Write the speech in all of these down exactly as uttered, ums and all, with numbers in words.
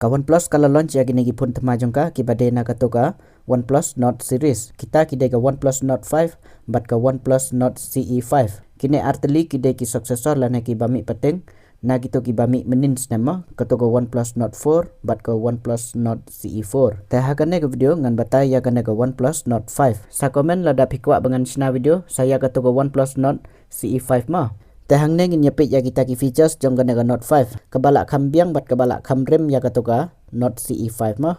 Ka OnePlus ka la launch ïa kine ki phone thymmai jong ka kiba dei na kato ka OnePlus Nord series. Kita ki dei ka OnePlus Nord five bad ka OnePlus Nord C E five. Kine artylli ki dei ki successor lane kiba mih pateng na kito kiba mih mynnin snem mo, kato ka OnePlus Nord four bad ka OnePlus Nord C E four. Te ha kane ka video ngan batai ïa kane ka OnePlus Nord five. Sa comment lada phi kwah ba ngan shna video sa ïa kato ka OnePlus Nord C E five mo. Te hangne ngin ïa peit ïa kita ki features jong kane ka Nord five, kaba la kham biang bad kaba la kham rim ïa kato ka Nord C E five mo.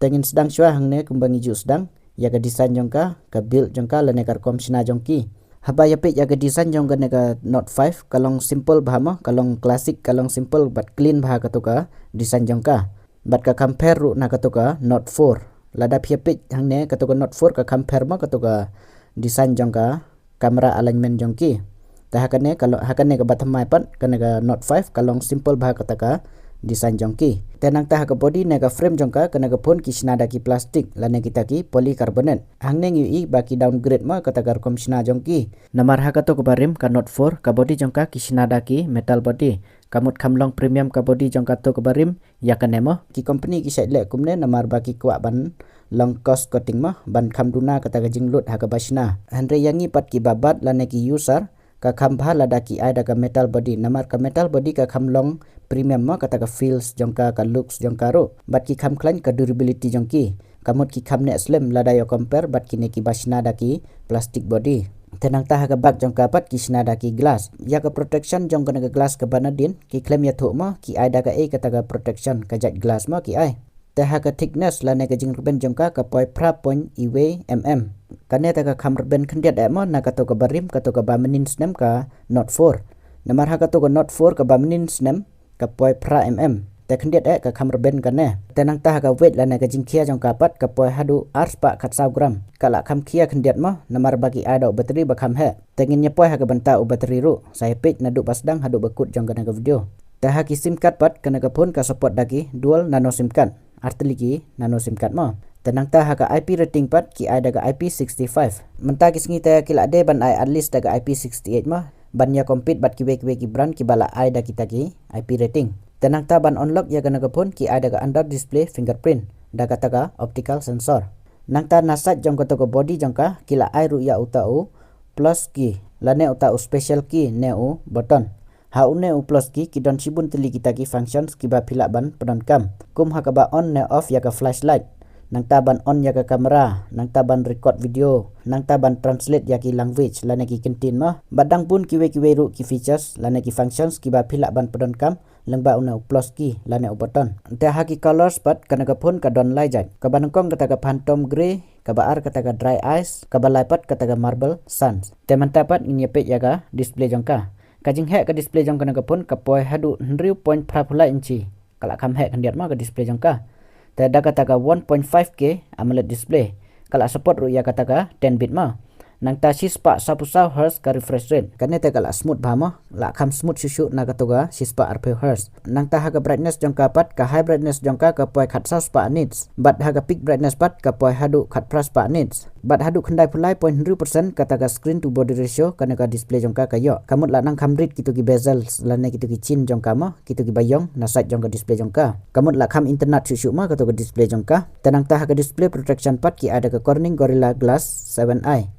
Te ngin sdang shuwa hangne kumba ngi ju sdang ïa ka design jong ka, ka build jong ka lane ka rukom shna jong ki. Haba ïa peit ïa ka design jong kane ka Nord five, ka long simple bha mo, ka long classic, ka long simple bad clean bha kato ka design jong ka. Bad ka compare ruh na kato ka Nord four. Lada phi ïa peit hangne, kato ka Nord four ka compare mo kato ka design jong ka camera alignment jong ki. Te ha kane ka lo-, ha kane kaba thymmai pat, kane ka Nord five ka long simple bha kata ka design jong ki. Te nangta ha ka body ne ka frame jong ka, kane ka phone ki shna da ki plastic lane kita ki polycarbonate. Hangne ngi ïohi ba ki downgrade mo kata ka rukom shna jong ki. Namar ha kato kaba rim ka Nord four, ka body jong ka ki shna da ki metal body. Ka mut kham long premium ka body jong kato kaba rim ïa kane mo. Ki company ki shait leh kumne namar ba ki kwah ban long cost cutting mo, ban kham duna kata ka jinglut ha kaba shna. Hynrei ïa ngi pat kiba bat lane ki user, ka kham bha lada ki ai da ka metal body, namar ka metal body ka kham long premium mo, kata ka feels jong ka, ka looks jong ka ruh. Bad ki kham khlaiñ ka durability jong ki. Ka mut ki kham neh slem lada ïoh compare bad kine kiba shna da ki plastic body. Te nangta ha ka back jong ka pat ki shna da ki glass. Ïa ka protection jong kane ka glass kaba nadien, ki khlem ïathuh mo, ki ai da kaei kata ka protection, ka jait glass mo ki ai. Te ha ka thickness lane ka jingrben jong ka, ka poi phra point wei mm. Kane te ka kham rben khyndiat eh mo na kato kaba rim, kato kaba mynnin snem ka Nord four. Namar ha kato ka Nord four kaba mynnin snem, ka poi phra mm. Te khyndiat eh ka kham rben kane. Te nangta ha ka weight lane ka jingkhia jong ka pat, ka poi haduh ar spah khatsaw gram. Ka la kham khia khyndiat mo, namar ba ki ai da u battery ba kham heh. Te ngin ïa poi ha ka bynta u battery ruh, sa ïa peit naduh ba sdang haduh ba kut jong kane ka video. Te ha ki SIM card pat, kane ka phone ka support da ki dual nano SIM card. Artylli ki nano SIM card mo. Te nangta ha ka I P rating pat, ki ai da ka I P sixty-five. Mynta ki sngi te ki la dei ban ai at least da ka I P sixty-eight mo, ban ïa compete bad kiwei kiwei ki brand kiba la ai da kita ki I P rating. Te nangta ban unlock ïa kane ka phone, ki ai da ka under display fingerprint da kata ka optical sensor. Nangta na side jong kato ka body jong ka, ki la ai ruh ïa uta u plus key lane uta u special key ne u button. Ha une u plus key ki don shibun tylli kita ki functions kiba phi lah ban pyndonkam, kum ha kaba on ne off ïa ka flashlight, nangta ban on ïa ka camera, nangta ban record video, nangta ban translate ïa ki language lane ki kyntien mo. Bad dang bun kiwei kiwei ruh ki features lane ki functions kiba phi lah ban pyndonkam lyngba une u plus key lane u button. Te ha ki colors pat, kane ka phone ka don lai jait. Kaba nyngkong kata ka phantom grey, kaba ar kata ka dry ice, kaba lai pat kata ka marble suns. Te mynta pat ngin ïa peit ïa ka display jong ka. Ka jingheh ka display jong kane ka phone ka poi haduh hynriew point phra phew lai inchi. Ka la kham heh khyndiat mo ka display jong ka. Te da kata ka one point five K AMOLED display, ka la support ruh ïa kata ka ten bit mo. Nangta shispah saphew saw hertz ka refresh rate. Kane te ka la smooth bha mo, la kham smooth shuh shuh na kato ka shispah arphew hertz. Nangta ha ka brightness jong ka pat, ka high brightness jong ka ka poi khatsaw spah nits. Bad ha ka peak brightness pat ka poi haduh khatphra spah nits. Bad haduh khyndai phew lai point hynriew percent kata ka screen to body ratio kane ka display jong ka ka ïoh. Ka mut la nang kham rit kito ki bezels lane kito ki chin jong ka mo, kito kiba ïong na side jong ka display jong ka. Ka mut la kham itynnad shuh shuh mo kato ka display jong ka. Te nangta ha ka display protection pat ki ai da ka Corning Gorilla Glass seven i.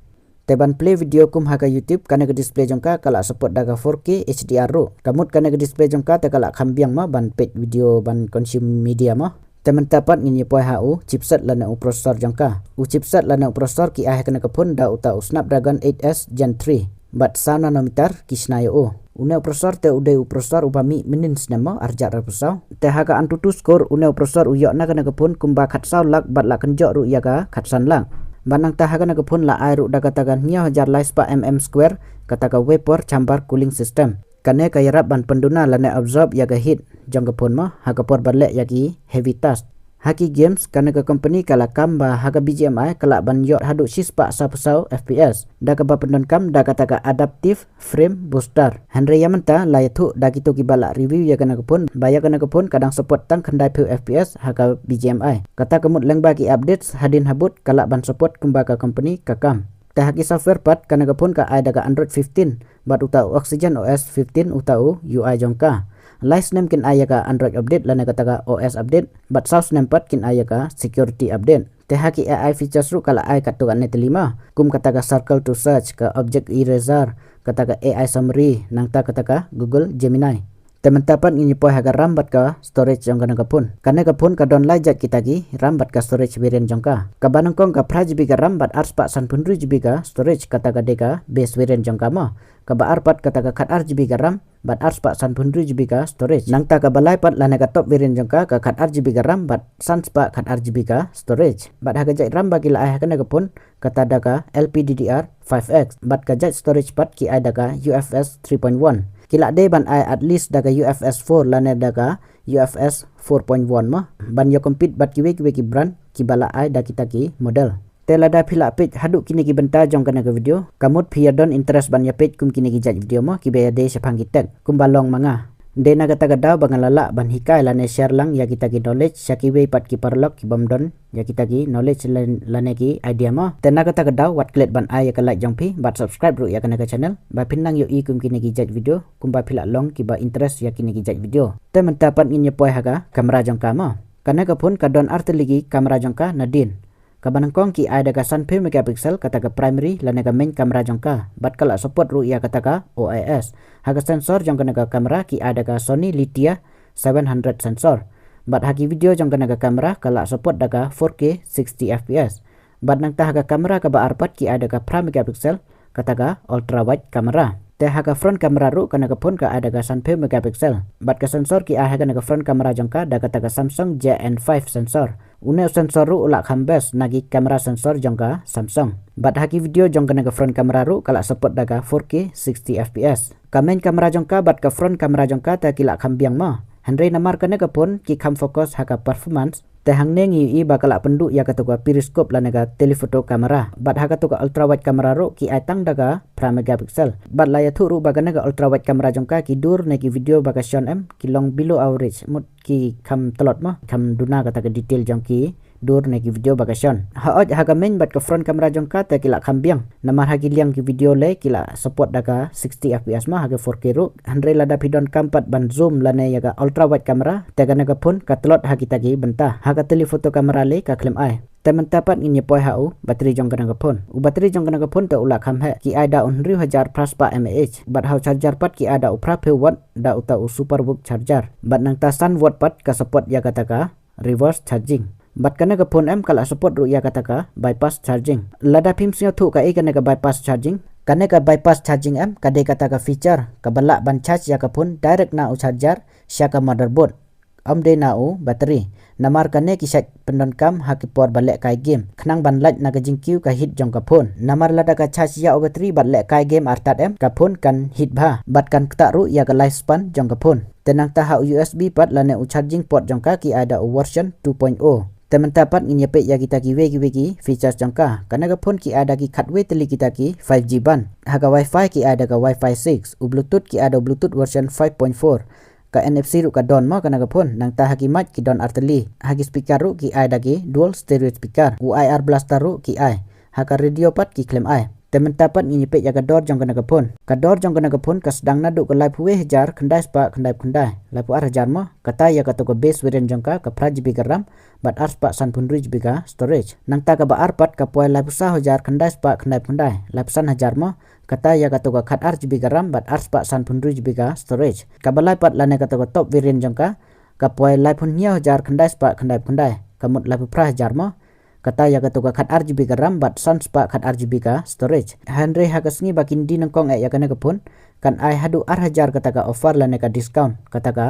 Te ban play video kum ha ka YouTube, kane ka display jong ka ka la support da ka four K H D R ruh. Ka mut kane ka display jong ka te ka la kham biang mo ban peit video, ban consume media mo. Te mynta pat ngin ïa poi ha u chipset lane u processor jong ka. U chipset lane u processor ki ai ha kane ka phone da uta u Snapdragon eight S Gen three. Bad saw nanometer ki shna ïa u. Une u processor te u dei u processor uba mih mynnin snem mo, arhajar arphew saw. Te ha ka AnTuTu score une u processor u ïoh na kane ka phone kumba khatsaw lak bad la kynjoh ruh ïa ka khatsan lak. Bad nangta ha kane ka phone la ai ruh da kata ka hynñiew hajar lai spah mm square kata ka vapor chamber cooling system. Kane ka ïarap ban pynduna lane absorb ïa ka heat jong ka phone mo ha ka por ba leh ïa ki heavy task. Ha ki games, kane ka company ka la kam ba ha ka B G M I ka lah ban ïoh haduh shispah saphew saw F P S da kaba pyndonkam da kata ka adaptive frame booster. Hynrei ïa mynta la ïathuh da kito kiba la review ïa kane ka phone ba ïa kane ka phone ka dang support tang khyndai phew F P S ha ka B G M I. Kata ka mut lyngba ki updates hadien habud ka lah ban support kumba ka company ka kam. Te ha ki software pat, kane ka phone ka ai da ka Android fifteen bad uta u Oxygen O S fifteen uta u U I jong ka. Lai snem kin ai ïa ka Android update lane kata ka O S update, bad saw snem pat kin ai ïa ka security update. Te ha ki A I features ruh ka la ai katto katne tylli ma, kum kata ka circle to search, ka object eraser, kata ka A I summary, nangta kata ka Google Gemini. Te mynta pat ngin ïa poi ha ka RAM bad ka storage jong kane ka phone. Kane ka phone ka don lai jait kita ki RAM bad ka storage variant jong ka. Kaba nyngkong ka phra GB ka RAM bad ar spah sanphew hynriew GB ka storage, kata ka dei ka base variant jong ka mo. Kaba ar pat kata ka khat ar GB ka RAM bad ar spah sanphew hynriew GB ka storage. Nangta kaba lai pat lane ka top variant jong ka, ka khat ar GB ka RAM bad san spah khat ar GB ka storage. Bad ha ka jait RAM ba ki la ai ha kane ka phone, kata da ka L P D D R five X, bad ka jait storage pat ki ai da ka U F S three point one. Ki la dei ban ai at least da ka U F S four lane da ka U F S four point one mo, ban ïa compete bad kiwei kiwei ki brand kiba la ai da kita ki model. Te lada phi la peit haduh kine ki bynta jong kane ka video, ka mut phi ïa don interest ban ïa peit kum kine ki jait video mo, kiba ïa dei shaphang ki tech, kumba long ma nga. Dei na kata ka daw ba nga la lah ban hikai lane share lang ïa kita ki knowledge sha kiwei pat ki paralok kibym don ïa kita ki knowledge lan-, lane ki idea mo. Te na kata ka daw wat klet ban ai ïa ka like jong phi bad subscribe ruh ïa kane ka channel, ba phin nang ïohi kum kine ki jait video, kumba phi la long kiba interest ïa kine ki jait video. Te mynta pat ngin ïa poi ha ka camera jong ka mo. Kane ka phone ka don ar tylli ki camera jong ka nadien. Kaba nyngkong ki ai da ka sanphew megapixel, kata ka primary lane ka main camera jong ka, bad ka la support ruh ïa kata ka O I S. Ha ka sensor jong kane ka camera ki ai da ka Sony Lytia seven hundred sensor. Bad ha ki video jong kane ka camera ka la support da ka four K sixty F P S. Bad nangta ha ka camera kaba ar pat ki ai da ka phra megapixel, kata ka ultra wide camera. Te ha ka front camera ruh kane ka phone ka ai da ka sanphew megapixel. Bad ka sensor ki ai ha kane ka front camera jong ka da kata ka Samsung J N five sensor. Une u sensor ruh u la kham best na ki camera sensor jong ka Samsung. Bad ha ki video jong kane ka front camera ruh ka la support da ka four K sixty F P S. Ka main camera jong ka bad ka front camera jong ka te ki la kham biang mo. Hynrei namar kane ka phone ki kham focus ha ka performance, te hangne ngi ïohi ba ka la pynduh ïa katu ka periscope lane ka telephoto camera. Bad ha katu ka ultra wide camera ruh ki ai tang da ka phra megapixel. Bad la ïathuh ruh ba kane ka ultra wide camera jong ka ki dur ne ki video ba ka shon em ki long below average, mut ki kham tlot mo, kham duna kata ka detail jong ki dur ne ki video ba ka shon. Hooid ha ka main bad ka front camera jong ka te ki la kham biang. Namar ha ki liang ki video lei ki la support da ka sixty F P S mo ha ka four K ruh. Hynrei lada phi donkam pat ban zoom lane ïa ka ultra wide camera, te kane ka phone ka tlot ha kita ki bynta. Ha ka telephoto camera lei ka khlem ai. Te mynta pat ngin ïa poi ha u battery jong kane ka phone. U battery jong kane ka phone te u la kham heh, ki ai da u hynriew hajar phra spah mAh. Bad ha u charger pat ki ai da u phraphew watt da uta u Superbook charger. Bad nangta san watt pat ka support ïa kata ka reverse charging. Bad kane ka phone em ka la support ruh ïa kata ka bypass charging. Lada phim sngewthuh kaei kane ka bypass charging, kane ka bypass charging em ka dei kata ka feature kaba lah ban charge ïa ka phone direct na u charger sha ka motherboard, ym dei na u battery. Namar kane ki shait pyndonkam ha ki por ba lehkai game, khnang ban lait na ka jingkiew ka heat jong ka phone. Namar lada ka charge ïa u battery bad lehkai game artat em, ka phone kan heat bha bad kan ktah ruh ïa ka lifespan jong ka phone. Te nangta ha u U S B pat lane u charging port jong ka ki ai da u version two point oh. Te mynta pat ngin ïa peit ïa kita kiwei kiwei ki features jong ka. Kane ka phone ki ai da ki khatwei tylli kita ki five G band. Ha ka Wi-Fi ki ai da ka Wi-Fi six, u Bluetooth ki ai da u Bluetooth version five point four. Ka N F C ruh ka don mo kane ka phone, nangta ha ki mic ki don ar tylli. Ha ki speaker ruh ki ai da ki dual stereo speaker. U I R blaster ruh ki ai. Ha ka radio pat ki khlem ai. Te mynta pat ngin ïa peit ïa ka dor jong kane ka phone. Ka dor jong kane ka phone ka sdang naduh ka laiphew wei hajar khyndai spah khyndaiphew khyndai, laiphew ar hajar mo. Kata ïa katu ka base variant jong ka, ka phra GB ka RAM bad ar spah sanphew hynriew GB ka storage. Nangta kaba ar pat ka poi laiphew saw hajar khyndai spah khyndaiphew khyndai, laiphew san hajar mo. Kata ïa katu ka khat ar GB ka RAM bad ar spah sanphew hynriew GB ka storage. Kaba lai pat lane katu ka top variant jong ka, ka poi laiphew hynñiew hajar khyndai spah khyndaiphew khyndai, ka mut laiphew phra hajar mo. Kata ïa katu ka khat ar GB ka RAM bad san spah khat ar GB ka storage. Hynrei ha ka sngi ba kin die nyngkong eh ïa kane ka phone, kan ai haduh ar hajar kata ka offer lane ka discount, kata ka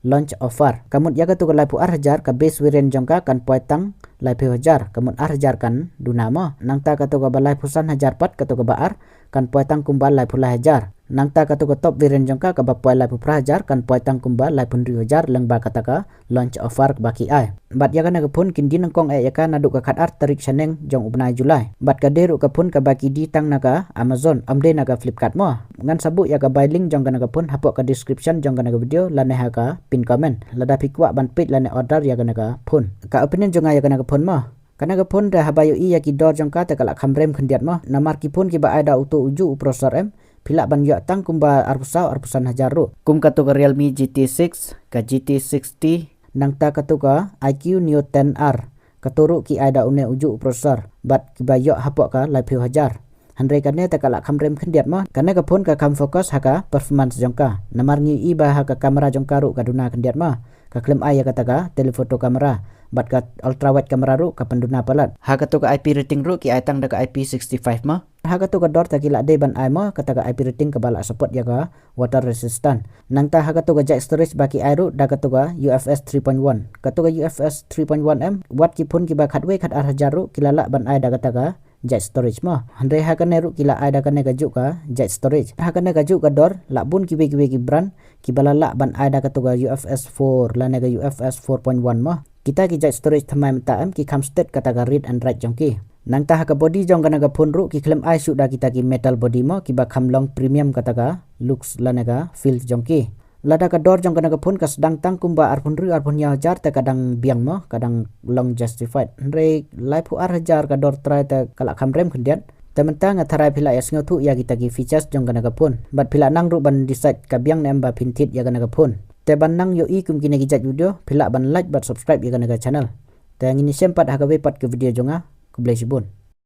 launch offer. Ka mut ïa katu ka laiphew ar hajar ka base variant jong ka kan poi tang laiphew hajar, ka mut ar hajar kan duna mo. Nangta katu kaba laiphew san hajar pat, katu kaba ar, kan poi tang kumba laiphew lai hajar. Nangta katu ka top variant jong ka kaba poi laiphew phra hajar kan poi tang kumba laiphew hynriew hajar lyngba kata ka launch offer ba ki ai. Bad ïa kane ka phone kin die nyngkong eh ïa ka naduh ka khat ar tarik shaneng jong u bnai July. Bad ka dei ruh ka phone kaba ki die tang na ka Amazon, ym dei na ka Flipkart mo. Ngan sa buh ïa ka buy link jong kane ka phone hapoh ka description jong kane ka video lane ha ka pin comment, lada phi kwah ban peit lane order ïa kane ka phone. Ka opinion jong nga ïa kane ka phone mo. Kane ka phone te haba ïohi ïa ki dor jong ka te ka la kham rem khyndiat mo. Namar ki phone kiba ai da uto u juh u processor em, phi lah ban ïoh tang kumba arphew saw arphew san hajar ruh. Kum katu ka Realme G T six, ka G T sixty, nangta katu ka I Q Neo ten R. Katu ruh ki ai da une uju u processor bad kiba ïoh hapoh ka laiphew hajar. Hynrei kane te ka lah kham rem khyndiat mo. Kane ka phone ka kham focus ha ka performance jong ka. Namar ngi i ba ha ka camera jong ka ruh ka duna khyndiat mo. Ka khlem ai ïa kata ka telephoto camera bad ka ultra wide camera ruh ka pynduna palat. Ha katu ka I P rating ruh ki ai tang da ka I P sixty-five mo. Ha katu ka dor te ki lah dei ban ai mo kata ka I P rating kaba lah support ïa ka water resistant. Nangta ha katu ka jack storage ba ki ai ruh da katu ka U F S three point one. Katu ka U F S three point one em, wat ki phone kiba khatwei khatar hajar ruh ki la lah ban ai da kata ka jack storage mo. Hynrei ha kane ruh ki la ai da kane kajuh ka jack storage. Ha kane kajuh ka dor lah bun kiwei kiwei ki brand kiba la lah ban ai da katu ka U F S four lane ka U F S four point one mo. Kita ki jack storage thymmai mynta em ki kham stet kata ka read and write jong ki. Nangta ha ka body jong kane ka phone ruh ki khlem ai shuh da kita ki metal body mo kiba kham long premium kata ka looks lane ka feel jong ki. Lada ka dor jong kane ka phone ka sdang tang kumba arphew hynriew arphew hynñiew hajar te ka dang biang mo, ka dang long justified. Hynrei laiphew ar hajar ka dor trai te ka lah kham rem khyndiat. Te mynta nga tharai phi lah ïa sngewthuh ïa kita ki features jong kane ka phone bad phi lah nang ruh ban decide ka biang ne em ba phin thied ïa kane ka phone. Te ban nang ïohi kum kine ki jait video phi lah ban like bad subscribe ïa kane ka channel. Te ngin ïashem pat ha kawei pat ka video jong nga. Khublei shibun.